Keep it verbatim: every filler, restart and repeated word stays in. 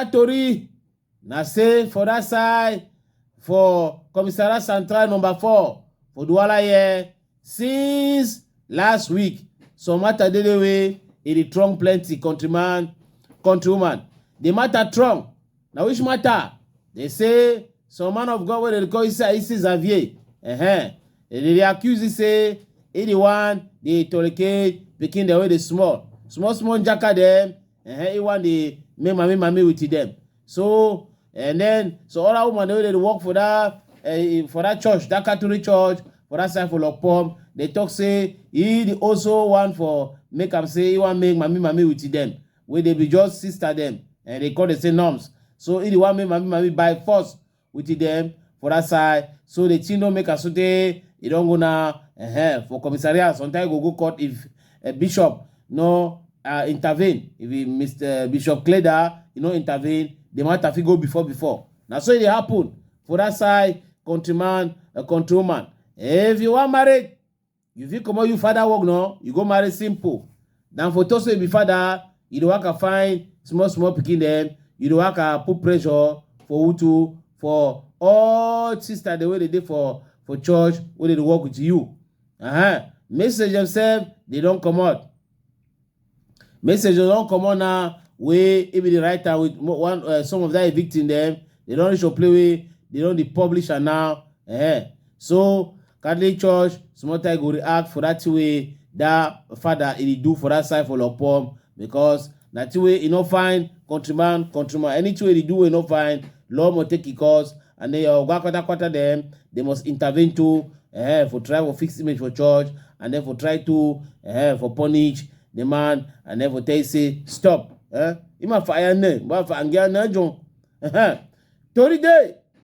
Tori na say for that side, for Commissariat Central number four for Douala here, since last week, some matter dey dey wey e dey strong plenty, countryman, countrywoman. The matter strong. Na which matter? They say some man of God wey dey call Issa Issa Xavier, uh-huh. They dey accuse e say e the one dey tolerate pikin dem wey dey small, small small njaka dem, uh-huh. E one dey make mami mami with them. So and then so other woman wey dey work for that uh, for that church, that Catholic church for that side for Lokpom, they talk say e the also one for make am say e wan make mami mami with them, wey dey be just sister dem, and they call the same norms. So e the one make mami mami by force with them for that side. So the thing don make am so tey e don go now, uh-huh, for commissariat. Sometimes e go go court if a bishop no uh, intervene. If he, Mister Bishop Cleda, you know, intervene, the matter fit go before before. Na so e dey happen for that side, countryman, a countrywoman. If you wan marry, you fit comot you father work, no, you go marry simple. Than for talk say you be father, you dey waka find small small pikin dem, you dey waka put pressure for who to, for all sister dem wey dey dey for for church wey dey dey work with you. Uh-huh. Message themselves, they don comot. Message don comot now, wey e be the writer with mo- one uh, some of that victim dem, they don reach a play wey they don dey publish am now. Eh. So Catholic Church, small time go react for that thing wey that father e dey do for that side for Lokpom, because na thing wey e no find, countryman, countryman. Anything wey e dey do wey e no find, law must take e course, and then your oga kwata kwata dem, they must intervene too, eh, for try for fix image for church, and then for try to, eh, for punish the man, and then for tell e say stop. Eh? Ima fa ya ne, ba fa angia na jon. Eh. Tori dey.